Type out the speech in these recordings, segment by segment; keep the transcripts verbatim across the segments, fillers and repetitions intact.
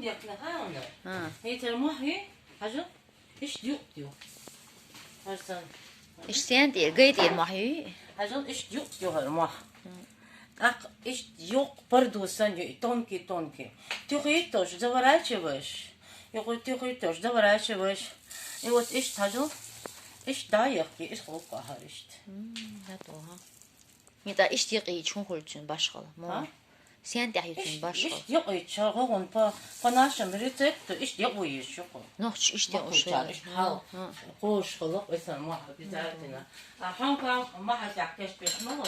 Дехна хана. А. Хетер мохи, хажу, иш дюк дю. Харсан. Иш сен тир, гай тир мохи. Хажу, иш дюк дю хар мох. Так, иш дюк пардусан дю, тонкий, тонкий. Тюхи тоже заворачиваешь. Его тюхи тоже заворачиваешь. И вот иш хажу, иш да яхи, иш холка харишт. М, да, то, ага. Мета ишти йикъичун хулчун башхала. Мо. А? Сен тяхьи чун башхала. Ишти йикъича гъогъун по, по нашему рецепту ишти йикъу ешуку. Нохч ишти йикъу ишти. Хал. Ха. Кош халакъ исан ма обязательно. А ханка маха тяхкеш пешмала.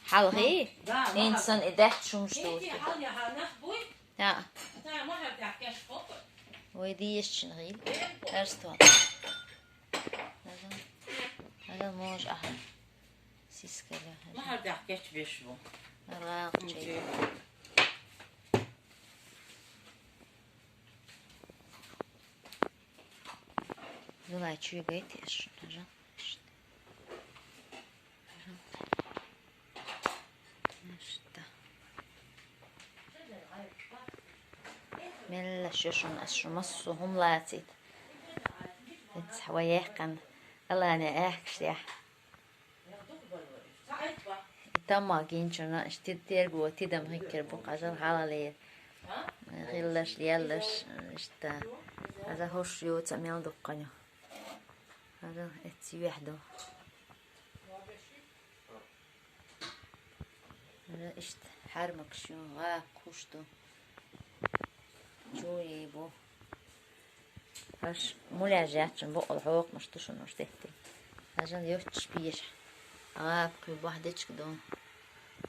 Халгъи? Да, маха. Инсан идехт шумш. Инти дурти. Хал я ханах буй? Да. Та маха тяхкеш хокъ. Ой, диеш чин гъил. Эрстон. Азан. Азан мож аха. Сискала. Ма гьар дяхӀ кечбеш бу. Аргъахъ чей. Зулай чуй гайтеш. Ажа. Нушта. Мелла шо шун ас шу массу гьум лацит. Эцхьа ва яхкан алане ахкшдяхь. Тамма гинчуна, иш тид тергу, тидам гиккер бу, къажал халалер. Гъиллаш, яллаш, ишта. Аза хуш юца мел дукканя. Аза эци вехду. Аза ишт хар макшун, га кушду. Чуи бу. Аш муляж ячун бу, ол хокъмаш тушун уш детти. Ажан йоч пиеш. Ап куй бахдечк дон.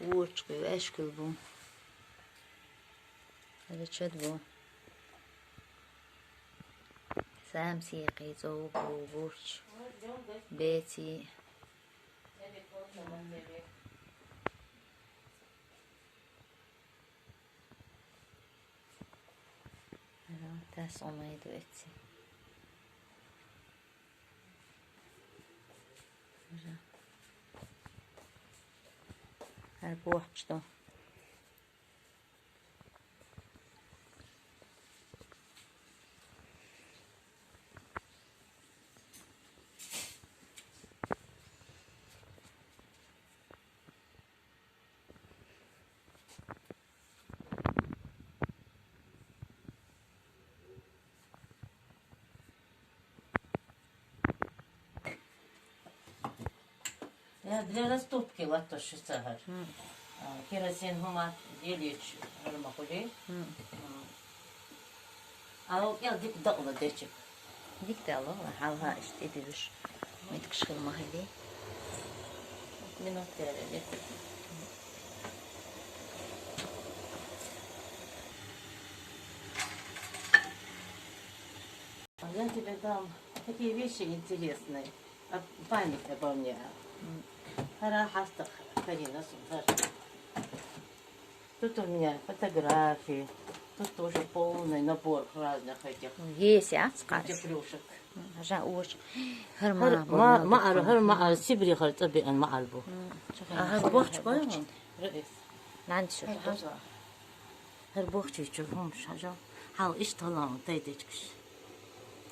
Уч куй эшкул бу. Али чед бу. Сам си кайцо бу буч. Бети. Ага, тас онайды эци. Ага. Ар буахчто. Я для растопки латто ши сагар. М. А, керосин гьума делич гьарма хуле. М. М. А, я дик дакъла дечик. Дик дакъла, хьалха иште дивиш. Миткиш хил махили. Минут дерели. А я тебе дам такие вещи интересные. А, память обо мне. М. Хара хаста Карина сумхар. Тут у меня фотографии. Тут тоже полный набор разных этих. Есть, а, скажешь? Этих плюшек. М, жа уж. Хар ма, ма, ма, ар, хар ма, ар, Сибри хар таби ан ма ар бу. М, чё. А, хар бохч кой? Раис. Нан сюр. Хар бохч чё, хум шажа. Хал иш талан тайдечкш.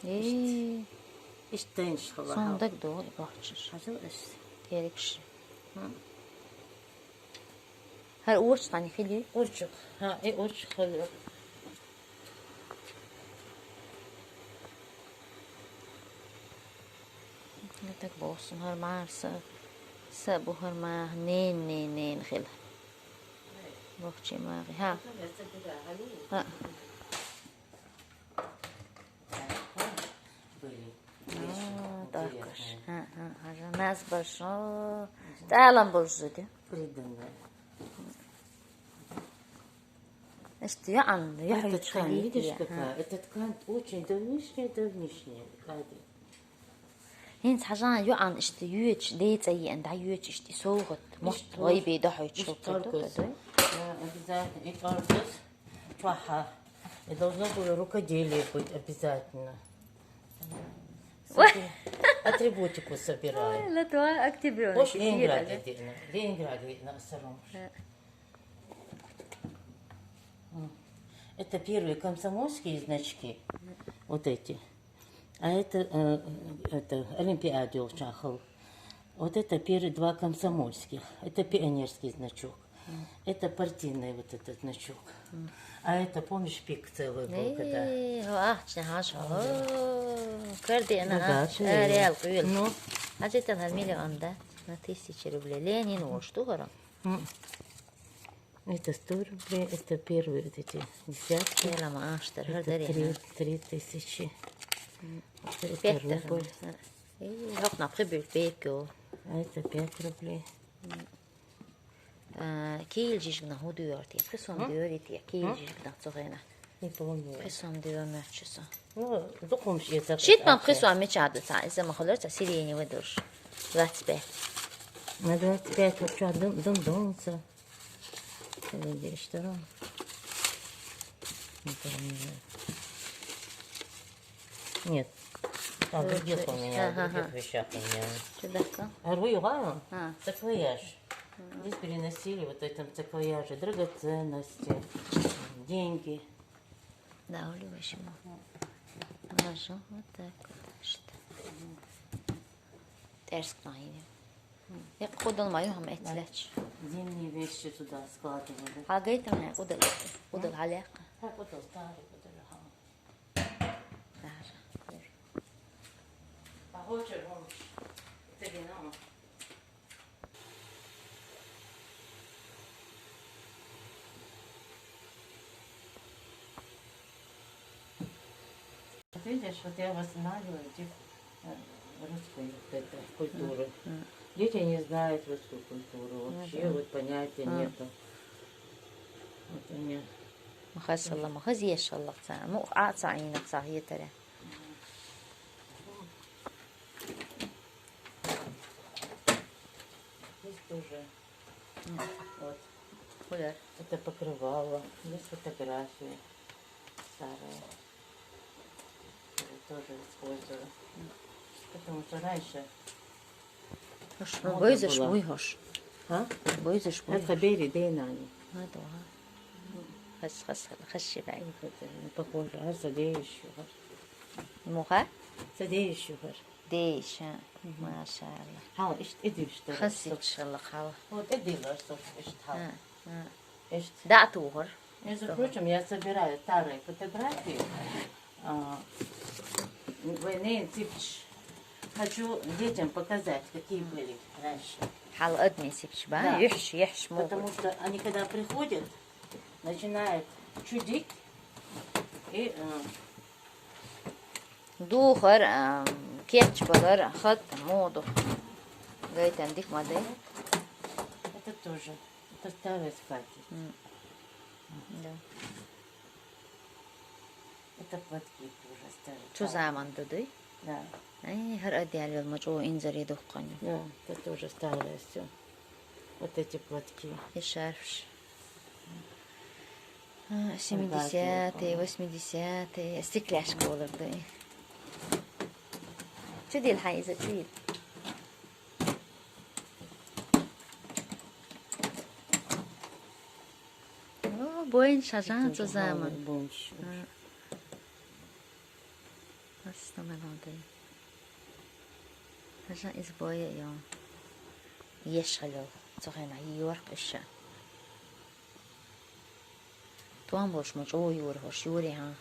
Э. Иш тайнш хала. Сондак до бохч. Хажал иш. Терекш. М. Гьар урч къани хили? Урчук. Гьа, э, урчук хили. Ну так болсун, гьар мар са, са бу гьар мар нен, нен, нен хила. Бохчи мари, гьа. Гьа. Были. А, так уж. Интересные. Ха, ха, ха, нас большо. Мгм. Талам болжу де. Приданное. Иште, я ан, я. Эта ткань, видишь, какая? Эта ткань очень давнишняя, давнишняя. Кади. Гьинц хажан юан иште юч, деца йиан, да юч иште совгъат. Мохт иште вай бе да хой чул. Иште курду, да, да. Да, обязательно. И курдус. Чуаха. И должно было рукоделие быть обязательно. Ой. Атрибутику собираю. Ой, на то октябрёнок. Может, Ленинград, да? Ленинград, на сыром. Да. М. Это первые комсомольские значки. Вот эти. А это, э, это Олимпиада Чахал. Вот это первые два комсомольских. Это пионерский значок. Это партийный вот этот значок. А это, помнишь, пик целый был, когда? Эй, ах, чна хаш. Кэр дэ, ну, да, реал, куйл. Ну. А это на миллион, да? На тысячи рублей. Ленин, вот что, горам. Это сто рублей, это первые вот эти десятки. Яла ма аштар, это три, три тысячи. Это рубль. Эй, лох на прибыль бейкё. А это пять рублей. Кийл жижиг на худуйорти. Хэ сом дюрити, кийл жижиг на цугена. Не помню. Хэ сом дюр мэрчэсо. Ну, духом это. Шит мам хэ сом мечаду та, из-за махалэр та сиреневый душ. Двадцать пять. На двадцать пять вот что, дум, дум, дум, всё. Видишь, что? Нет. А, в других у меня, в других вещах у меня. Чё такое? Ару юга? А. Саквояж. Здесь переносили вот в этом саквояже драгоценности, деньги. Да, Оля, в общем. Ложу вот так вот, что. Терск наине. Я кудал мою хам этлэч. Зимние вещи туда складывали. Хагайтам я кудал, кудал халек. Хакудал старый кудал хам. Даже. Похоже, он. Это вино. Вот видишь, вот я восстанавливаю этих, э, русскую вот эту культуру. Дети не знают русскую культуру вообще, вот понятия нету. Вот они. Махасалла, махаз ешалла ца. Ну, а ца ина ца етаре. Здесь тоже. Вот. Кулер. Это покрывало. Есть фотографии старые. Я тоже использую. Потому что раньше мода была. Бэзэш буй хош. А? Бэзэш буй хош. Это бери, дай нани. А, да. Хас, хас, хас шибай. Похоже, а садеющего. Муха? Садеющего. Дейша. Машалла. Хал, ишт, эдим, что ли? Хасик шалла хал. Вот эдим, что ишт хал. Ишт. Да, тугар. Между прочим, я собираю старые фотографии. А, войны цыпч. Хочу детям показать, какие были раньше. Хал адми цыпч, ба? Да. Ехш, ехш, могут. Потому что они, когда приходят, начинают чудить и, э, Духар, а, кетч балар, хат, моду. Гайтан дик мадэ. Это тоже. Это старая скатерть. Да. Это платки тоже старые. Чу заман дуды? Да. Ай, хар адиал вел мачо инзари духкани. Да, это тоже старое всё. Вот эти платки. И шарфш. А, семидесятые, восьмидесятые, стекляшка оларды. Чудил хайза, чудил. О, бойын шажан созамын. Бойын шажан. Астамалады. Хажа избое ё. Ешхалё. Цохена юарк иша. Туан болшмуч о юр хош юри ха.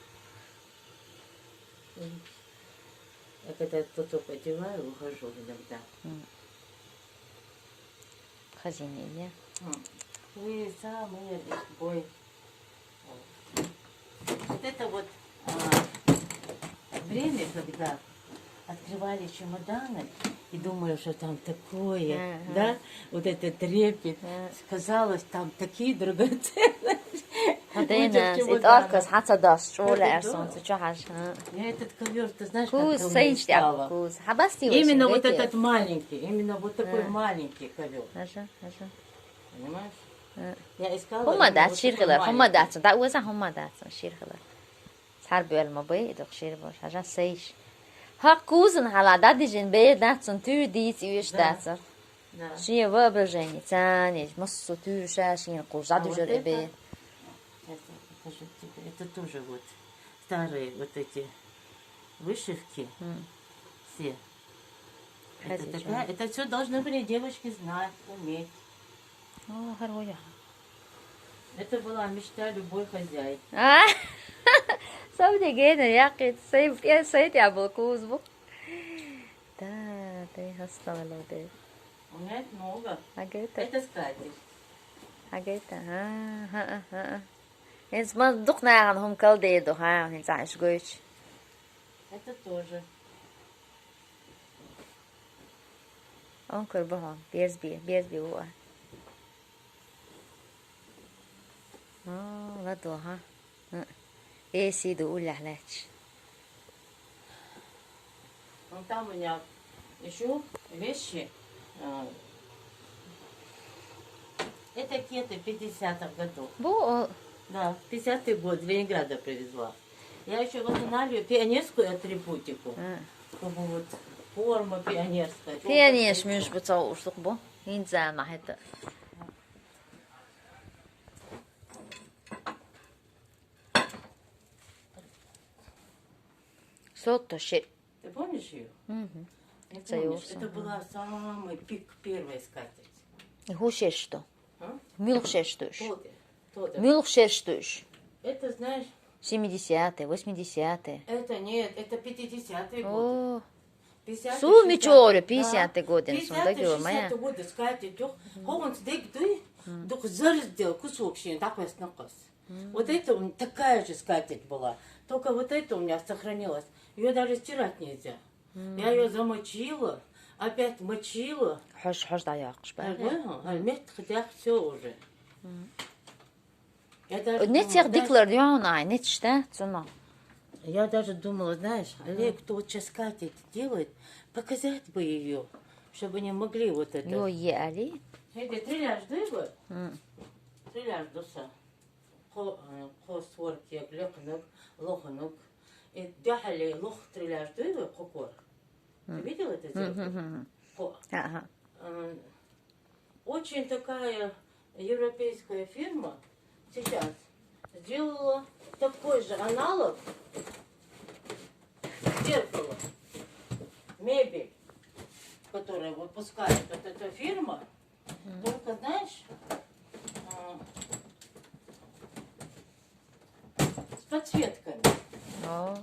А когда платок одеваю, ухожу иногда. Хазине, я. Вы самый бой. Вот это вот, а, время, когда открывали чемоданы и думали, что там такое, да? Вот этот трепет. Казалось, там такие драгоценности. Хадена, ит аркас хацадас, чула арсон, чу хаш. Я этот ковёр, ты знаешь, как ко мне стало? Куз, сайстя, куз. Хабасти. Именно вот этот маленький, именно вот такой маленький ковёр. Хажа, хажа. Понимаешь? Я искала именно вот такой маленький. Хума дат ширхилар, хума дат, да уаза хума дат ширхилар. Сар бёл ма бай, идох шир бош, хажа сайш. Ха кузын хала да дижин бе датсын, ту диц юш датсын. Да. Шие воображение, цанеш, массу ту шашин куз, а вот это? Сейчас я покажу тебе. Это Это тоже вот старые вот эти вышивки. Все. Это такая, это все должны были девочки знать, уметь. О, харгуя. Это была мечта любой хозяйки. А? Сабди гена яки, сай, я сай тя был кузбу. Да, да, хастала да. У меня их много. Агайта, Это скатерть. Агайта. А, ха, ха, ха. Эс ма дук наган хум кал дэ ду ха, хин цааш гойч. Это тоже. Он көр бахон, берз би, берз би уа. О, ладу ха. Э, си ду уля хлач. Ну, там у меня еще вещи. э, Это кеты пятидесятых годов. Бу, о, Да, пятидесятый год, с Ленинграда привезла. Я еще восстанавливаю пионерскую атрибутику. а. Чтобы вот форма пионерская. Пионерш мюш бу цау уштук бу. Хин зама хета. Сотто ши. Ты помнишь ее? Мгм. Не Цаёвса, помнишь? Это ага. Была самый пик первой скатерть. Ху шешту. А? Мюлх шештуш. Тоды. Тоды. Мюлх шештуш. Это, знаешь, Семидесятые, восьмидесятые. Это нет, это пятидесятые годы. О, пятьдесят, Су ми чоры, да. пятидесятые годы, Пятьдесят, сонда гёрмая. Шестьдесят годы скатерть, дух, хогон сдек дуй, дух зарез сделал кусок щин, такой снокос. Вот это у меня такая же скатерть была. Только вот это у меня сохранилось. Ее даже стирать нельзя. Я ее замочила, опять мочила. Хож, хож да яхш ба. Альмет, хотя все уже. Я даже Не думала, тех даже- диклар дён ай, не чта, цуно. Я даже думала, знаешь, Олег, кто вот сейчас скатерть делает, показать бы ее, чтобы они могли вот это. Ё, е али. Эти триллаж дуй бы? М. Триллаж дуса. Ко, э, ко сворки, глёкнук, лохнук. И дяхали лох триллаж дуй бы, кокор. Ты видел это зеркало? Ко. Ага. Э, Очень такая европейская фирма сейчас сделала такой же аналог зеркала, мебель, которую выпускает вот эта фирма. Только, знаешь, а, с подсветками. О.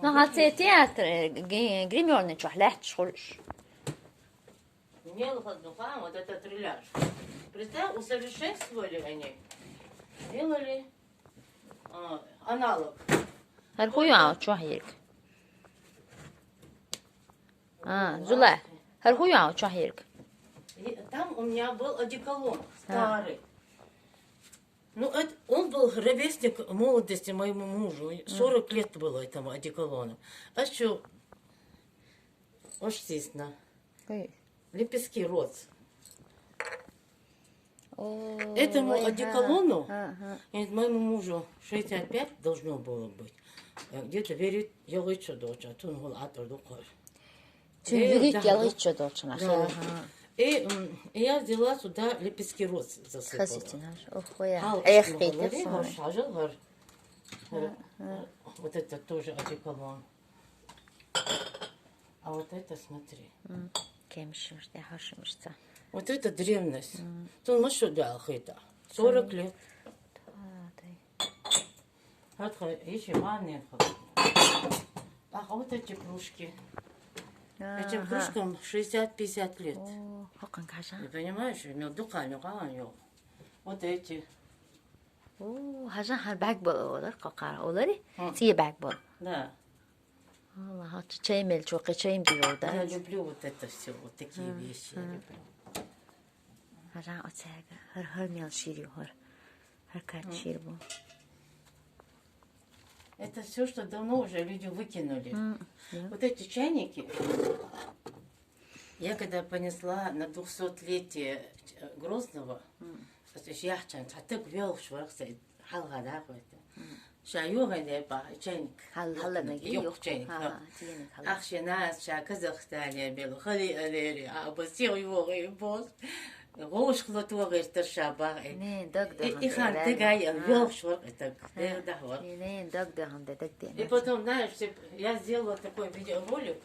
Ну, а це театр, э, г-, гримёрный чё, легче, хулш. Мне выходит, ну, вот этот триллаж. Представь, усовершенствовали они. Сделали а, аналог. Хар хуяа чё хирк. А, зула. Хар хуяа чё хирк. И там у меня был одеколон старый. Ну, это, он был ровесник молодости моему мужу. Сорок лет было этому одеколону. А что, ож сісна. Ой. Лепестки роз. О, Этому ой, ага, одеколону, ага. И моему мужу шестьдесят пять должно было быть. Э, Где-то верит, я лучше дочь, а тут он а то духой. Чё, верит, я лучше дочь, она. Да. И, м, и я взяла сюда лепестки роз засыпала. Хасите наш. Ох, ой, Ал, эх, ну, хейте говори, соны. Шажил, говорю. Вот это тоже одеколон. А вот это смотри. Кемшимште, хашимште. Вот это древность. Тут мы сюда алхита. Сорок лет. А, дай. Ах, вот эти кружки. Этим кружкам шестьдесят-пятьдесят лет. О, хакан кажа. Ты понимаешь, у меня духами, вот эти. О, хажа хар бак бол олар, какара олари. Ти бак бол. Да. Алла, ха, чеймел чоқи чейм би Я олда. Люблю вот это все, вот такие вещи я люблю. Хажа оцега, хар хар мел шири хар. Хар кат шир бу. Это все, что давно уже люди выкинули. Вот эти чайники, я когда понесла на двухсотлетие Грозного, то есть я чан, так вел шваркса, халга да, это. Ша юган да ба, чайник. Хал, халана ги Юг юг. чайник. Ха, тиеник хала. Ахши нас ша Казахстане бел, хали алери, а басил югы бос. Гъовшхло тугъертар шабагъ. Не, даг И, и хан дагай, а, вёлш варг и даг. Даг да варг. Не, даг дахан да, даг да. И потом, знаешь, типа, я сделала такой видеоролик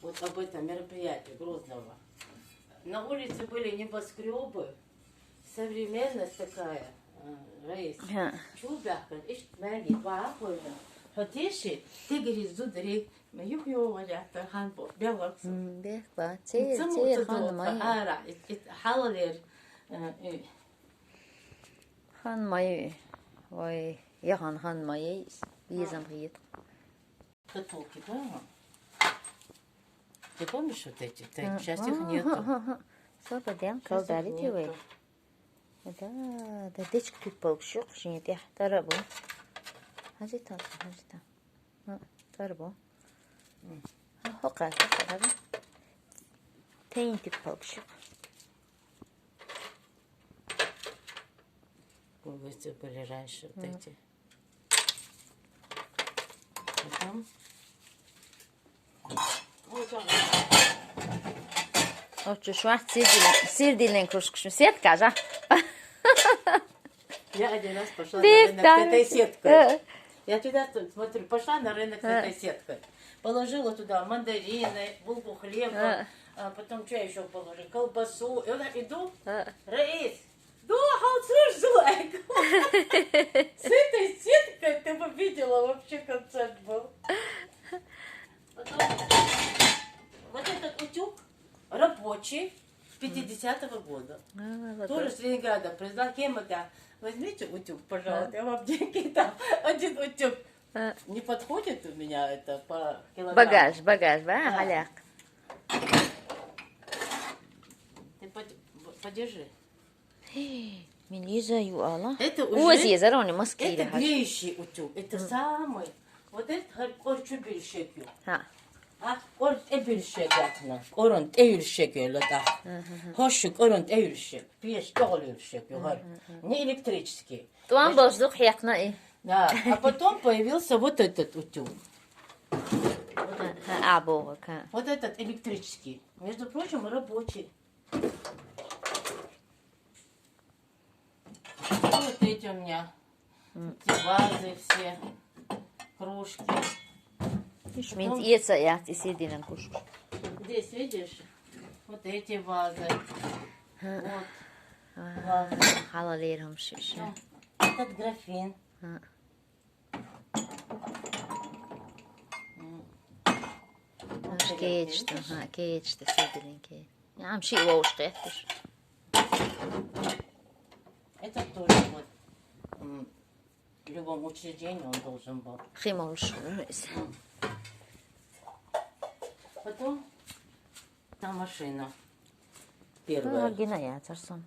вот об этом мероприятии Грозного. На улице были небоскребы, современность такая, э, Раис. Ха. Чубяхкан, ишт маги, ва ахуйна. Хотеши, тигри зудри, ма юх ё валя, та хан бо, белакс. М, бех ба. Цер, Цаму цер цудо, хан май. Ара, ит, ит, халалер, э, э. Хан май, вай, яхан хан май, бизам хит. Шкатулки, да? Ты помнишь вот эти? Та-, М, сейчас их ага, нету. Ага, ага. Саба ден Сейчас их калдали нету. Тивай. Да, да, дечк тут полкшук, шине тех тарабу. Хажи тал, хажи тал. Ха, тарабу. М. Ха, хока, хока, хока. Тейн тут полкшук. Вот эти были раньше, вот М. эти. Потом. О, чё? О, чё, швах, сирдилен, сирдилен кружка, шо, сетка, жа? Я один раз пошла на Биф, рынок с там. этой сеткой. Э. Я туда т-, смотрю, пошла на рынок с Э. этой сеткой. Положила туда мандарины, булку хлеба, Э. а потом что я еще положила? Колбасу. И вот так иду. Э. Раис, да, халтур желайку. С этой сеткой ты бы видела, вообще концерт был. Потом вот этот утюг рабочий пятидесятого года. А, вот Тоже так. С Ленинграда привезла. Кем это? Возьмите утюг, пожалуйста. А? Я вам деньги дам. Один утюг. А. Не подходит у меня это по килограмму. Багаж, багаж, ба, Да. Халяк. Ты под-, подержи. Милиза ю ала. Это уже, Ози зарони маскири это хаш. Греющий утюг. Это М. самый. Вот это хар-, корчу бельшек ю. Ха. А, корт эбельшек яхна. Корон эбельшек ю лата. Мгм. Хошу корон эбельшек. Пеш корон эбельшек ю хар. Мгм, мгм. Не электрический. Туан Значит, болждук хякна и. Да, а потом появился вот этот утюг. Ха, ха, а, бога, ха. Вот этот электрический. Между прочим, рабочий. Вот эти у меня. М. Эти вазы все, кружки. Ишмин Потом еца я, и сидинан кушку. Здесь, видишь, вот эти вазы. Ха. Вот. А, Вазы. Халалером шиша. Ну, этот графин. Ха. М. Аш Вот, кечтэ, видишь? Ха, кечтэ, сидилин ке. Ям ши вовш кеттыш. Это тоже вот, м, в любом учреждении он должен был. Химолш. М. Потом та машина первая. Гина я царсон.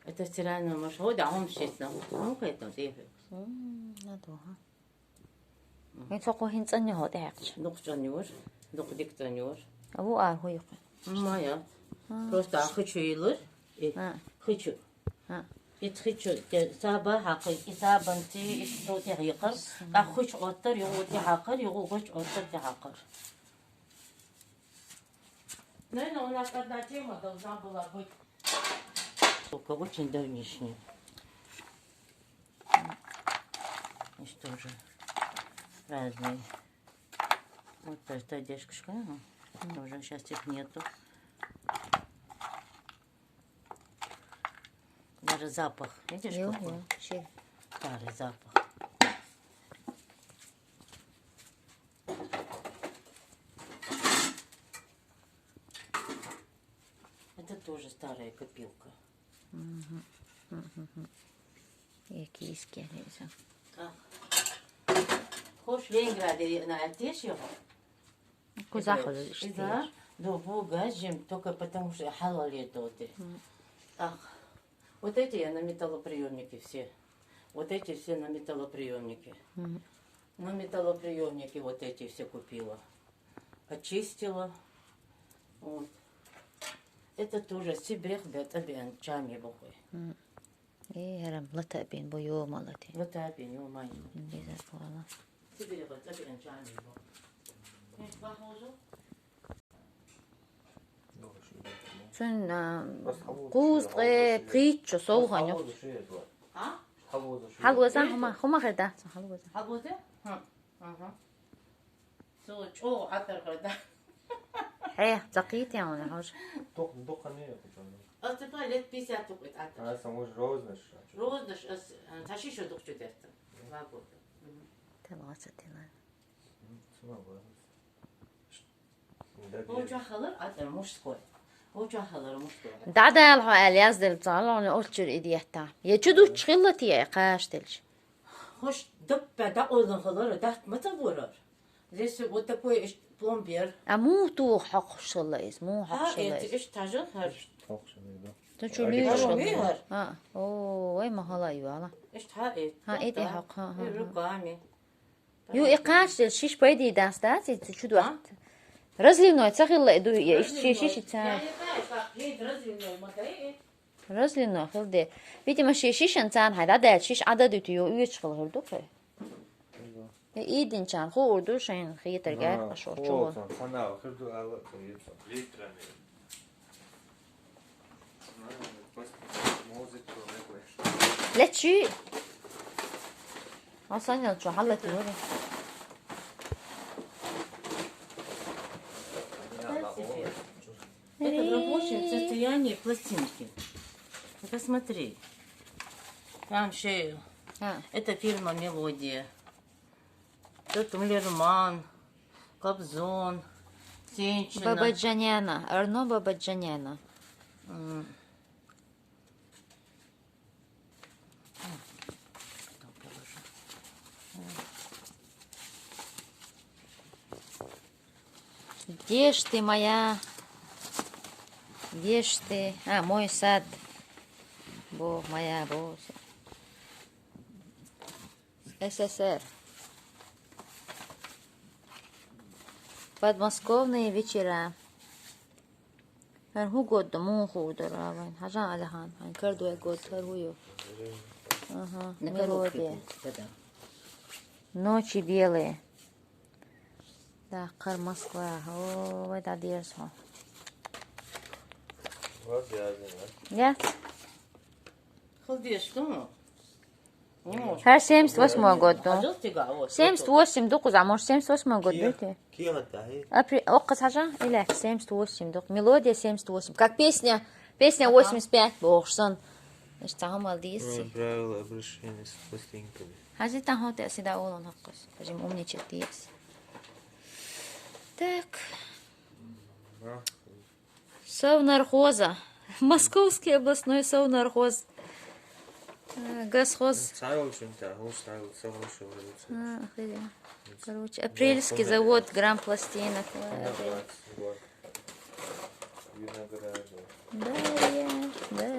Это стиральная машина. Вот, а он честно. Ну-ка это, где? М, надо, ага. Мен соку хин цанни хо дякч. Нук цанни вар, нук дик цанни вар. Аву ар хуйк. Мая. А. Просто ахы чуйлар. Э, А. Хычу. А. Ит хычу, те саба хакы, и сабан ти, и то те хыкыр. Ка хуч оттар, югу те хакыр, югу хуч оттар те хакыр. Наверное, у нас одна тема должна была быть. Только очень давнишняя. Здесь тоже разные. Вот та, та дешкашка, ага. Тоже сейчас их нету. Даже запах, видишь, Ё, какой? Ё, вообще. Старый запах. Это тоже старая копилка. Мгм. Мгм. Якийский, Лиза. Ах. Хош, Ленинграде на артеш его? Кузахов Из-, иште. Из-за, да, бу газим, только потому что халал это вот. Мгм. Ах. Вот эти я на металлоприемнике все. Вот эти все на металлоприемнике. Мгм. На металлоприемнике вот эти все купила. Очистила. Вот. Это тоже сибрех бетабиан чами бухой. Мгм. Э, харам, лата бин бу ё малати. Лата бин ё май. Лиза, вала. Сибрех бетабиан чами бу. Э, бахожу. Цун, а, Просто хьалвоза кхузткъе ши, пхийтта шу совгӀан просто юкъ. Хьалвоза ши езва. А? Хьалвоза ши. Хьалваза, хӀама, хӀама хир дац, хьалваза. Хьалвоза? Хм. Аха. Цо чӀоагӀа Ӏатар хир да. Хье, цӀакхийта яна хьожа. Дух-, духхьал не я кучана. Аз тепа лет пятьдесят тукъит Ӏатар. А, сам уж розныш. Розныш, аз, а, таши шо духчу дерта. Два года. Мгм. Тела ца тела. М, сама важность. Вовча халар Ӏатар мужской. Вовча халар мужской. ДӀадала хьо аьлла яздел цӀалоне олчур идиятта. Я чу дуччу хилла те, я кхаш делча. Хош даппа дӀаолан халар, дат ма ца лорар. Здесь вот такой иш пломбир. А муха туху хьокхуш хилла иза, муха хьокхуш хилла иза? Иш тажа хар. Хьокхуш хилла, да. Ту чу луьйш хилла. А, о, вай ма хала ю ала. Иш та эт. Ха, эт э хьокх, ха, ха, ха. Руками. Ю, и кхача шиш пайда дац, дац, и чу дуьхьа. А? Разливной ца хилла и ду, я иш шиш шиш ца. Разливной хилла де. Видимо, ши шишан царна хьай дӀадаьлча шиш Ӏададуьту ю, уьйцуш хилла хир ду кхе. И идинчарна хуур ду шайна хетар гӀерта шо чу. Цхьана хир ду ала, цхьа йицу. Литрами. Лечи. А Саня чё, халати вори? Это в рабочем состоянии пластинки. Это смотри. Там шею. А. Это фирма «Мелодия». Тут Мулерман, Кобзон, Сенчина. Бабаджаняна, Арно Бабаджаняна. М. Где ж ты моя? Где ж ты? А, мой сад. Бог, моя, Бог. С С С Р. Подмосковные вечера. ХӀара хӀун год ду, муха хуур дара вайн? Хьажа, Алихан, хьайн кара дуй год, хӀара хӀун ю? Аха, на коробке мелодия. Да-да. Ночи белые. Да, кхар Москва. О, вай дӀадерза хьо. Вот я знаю. Яц? Хилдеш ду? О. ХӀара семьдесят восьмой год ду. Хьажал тига, вот. Семьдесят восемь ду кхуза, может, семьдесят восьмой год ду те? Кем это, э? Апре-, оккхаз хьажа, или семьдесят восемь ду. Мелодия семьдесят восемь. Как песня, песня восемьдесят пять бохуш сан. Значит, цхьа хӀама дийс. М, правила обращения с пластинками. Хьажи, тахьо те сида олан хьаккхас. Хьажим умничать дийс. Так. М, да. Совнархоза. Московский областной совнархоз. Э, госхоз. Цайл чунта, хул цайл, цайл шо варится. А, охуеть. Короче, Апрельский завод грампластинок. Виноград, вот. Да, я, да.